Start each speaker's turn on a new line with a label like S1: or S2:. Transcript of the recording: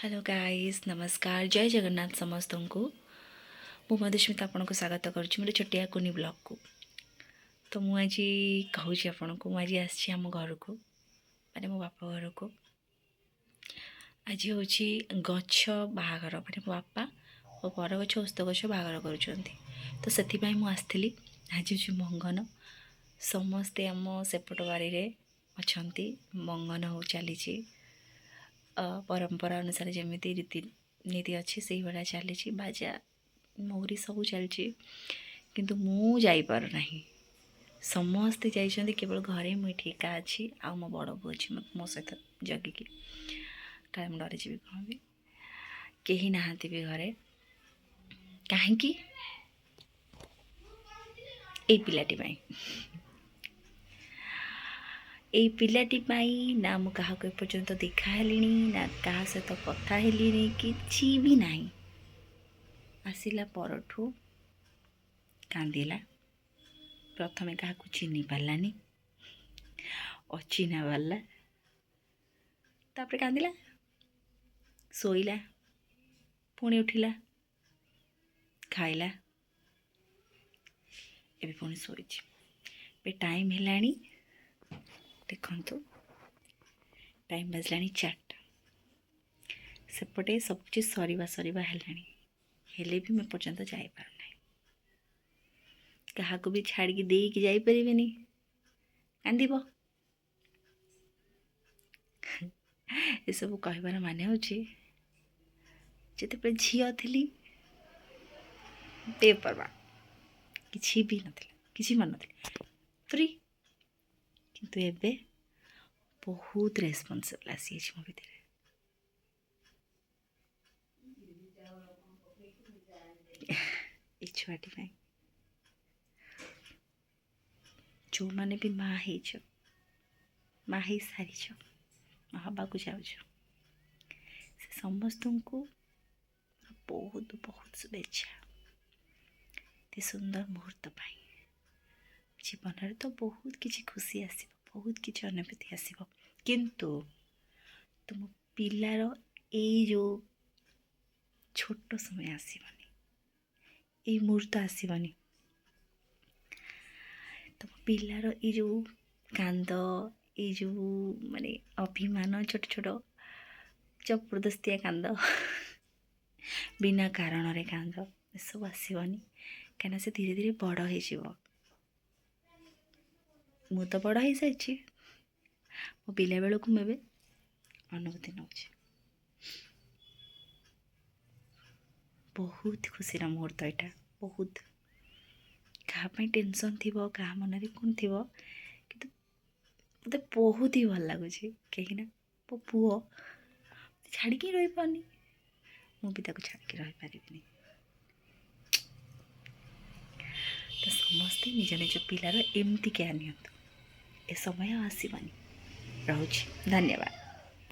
S1: Hello guys, ନମସ୍କାର, ଜୟ ଜଗନ୍ନାଥ ସମସ୍ତଙ୍କୁ। ମୁଁ ମଧୁସ୍ମିତା ଆପଣଙ୍କୁ ସ୍ୱାଗତ କରୁଛି ମୋର ଛୋଟିଆ କୁନି ବ୍ଲଗ୍କୁ। ତ ମୁଁ ଆଜି କହୁଛି ଆପଣଙ୍କୁ, ମୁଁ ଆଜି ଆସିଛି ଆମ ଘରକୁ, ମାନେ ମୋ ବାପା ଘରକୁ। ଆଜି ହେଉଛି ଗଛ ବାହାଘର, ମାନେ ମୋ ବାପା ଓ ବରଗଛ ଓସ୍ତ ଗଛ ବାହାଘର କରୁଛନ୍ତି, ତ ସେଥିପାଇଁ ମୁଁ ଆସିଥିଲି। ଆଜି ହେଉଛି ମଙ୍ଗନ। ସମସ୍ତେ ଆମ ସେପଟ ବାରିରେ ଅଛନ୍ତି, ମଙ୍ଗନ ହଉ ଚାଲିଛି। ପରମ୍ପରା ଅନୁସାରେ ଯେମିତି ରୀତିନୀତି ଅଛି, ସେଇଭଳିଆ ଚାଲିଛି। ବାଜା ମହୁରି ସବୁ ଚାଲିଛି, କିନ୍ତୁ ମୁଁ ଯାଇପାରୁନାହିଁ। ସମସ୍ତେ ଯାଇଛନ୍ତି, କେବଳ ଘରେ ମୁଁ ଏଠି ଏକା ଅଛି ଆଉ ମୋ ବଡ଼ ବୋଉ ଅଛି ମୋ ସହିତ ଜଗିକି, କାଳେ ମୁଁ ଡରିଯିବି କ'ଣ ବି। କେହି ନାହାନ୍ତି ବି ଘରେ। କାହିଁକି? ଏଇ ପିଲାଟି ପାଇଁ, ଏଇ ପିଲାଟି ପାଇଁ। ନା ମୁଁ କାହାକୁ ଏପର୍ଯ୍ୟନ୍ତ ଦେଖା ହେଲିଣି, ନା କାହା ସହିତ କଥା ହେଲିଣି, କିଛି ବି ନାହିଁ। ଆସିଲା ପରଠୁ କାନ୍ଦିଲା। ପ୍ରଥମେ କାହାକୁ ଚିହ୍ନି ପାରିଲାନି, ଅଚିହ୍ନା ପାରିଲା, ତାପରେ କାନ୍ଦିଲା, ଶୋଇଲା, ପୁଣି ଉଠିଲା, ଖାଇଲା, ଏବେ ପୁଣି ଶୋଇଛି। ଏବେ ଟାଇମ୍ ହେଲାଣି, ଦେଖନ୍ତୁ, ଟାଇମ୍ ବାଜିଲାଣି 4ଟା। ସେପଟେ ସବୁକିଛି ସରିବା ସରିବା ହେଲାଣି, ହେଲେ ବି ମୁଁ ଏପର୍ଯ୍ୟନ୍ତ ଯାଇପାରୁନାହିଁ। କାହାକୁ ବି ଛାଡ଼ିକି ଦେଇକି ଯାଇପାରିବିନି, କାନ୍ଦିବ। ଏସବୁ କହିବାର ମାନେ ହେଉଛି, ଯେତେବେଳେ ଝିଅ ଥିଲି ବେପରବା, କିଛି ବି ନଥିଲା, କିଛି ମାନୁନଥିଲି, ଫ୍ରି। କିନ୍ତୁ ଏବେ ବହୁତ ରେସ୍ପନ୍ସିବଲ୍ ଆସିଯାଇଛି ମୋ ଭିତରେ। ଏ ଛୁଆଟି ପାଇଁ ଯେଉଁମାନେ ବି ମା ହେଇଛ, ମା ହେଇସାରିଛ, ମା ହେବାକୁ ଯାଉଛ, ସେ ସମସ୍ତଙ୍କୁ ବହୁତ ବହୁତ ଶୁଭେଚ୍ଛା ଏତେ ସୁନ୍ଦର ମୁହୂର୍ତ୍ତ ପାଇଁ। ଜୀବନରେ ତ ବହୁତ କିଛି ଖୁସି ଆସିବ, ବହୁତ କିଛି ଅନୁଭୂତି ଆସିବ, କିନ୍ତୁ ତୁମ ପିଲାର ଏଇ ଯେଉଁ ଛୋଟ ସମୟ ଆସିବନି, ଏଇ ମୁହୂର୍ତ୍ତ ଆସିବନି। ତୁମ ପିଲାର ଏଇ ଯେଉଁ କାନ୍ଦ, ଏଇ ଯେଉଁ ମାନେ ଅଭିମାନ, ଛୋଟ ଛୋଟ ଜବରଦସ୍ତିଆ କାନ୍ଦ, ବିନା କାରଣରେ କାନ୍ଦ, ଏସବୁ ଆସିବନି, କାହିଁକିନା ସେ ଧୀରେ ଧୀରେ ବଡ଼ ହେଇଯିବ। ମୁଁ ତ ବଡ଼ ହେଇସାରିଛି, ମୋ ପିଲାବେଳକୁ ମୁଁ ଏବେ ଅନୁଭୂତି ନେଉଛି। ବହୁତ ଖୁସିର ମୁହୂର୍ତ୍ତ ଏଇଟା, ବହୁତ। କାହା ପାଇଁ ଟେନସନ୍ ଥିବ, କାହା ମନରେ କ'ଣ ଥିବ, କିନ୍ତୁ ମୋତେ ବହୁତ ହି ଭଲ ଲାଗୁଛି, କାହିଁକିନା ମୋ ପୁଅ ଛାଡ଼ିକି ରହିପାରୁନି, ମୁଁ ବି ତାକୁ ଛାଡ଼ିକି ରହିପାରିବିନି। ତ ସମସ୍ତେ ନିଜ ନିଜ ପିଲାର ଏମିତି କେୟାର ନିଅନ୍ତୁ, ଏ ସମୟ ଆସିବନି। ରହୁଛି, ଧନ୍ୟବାଦ।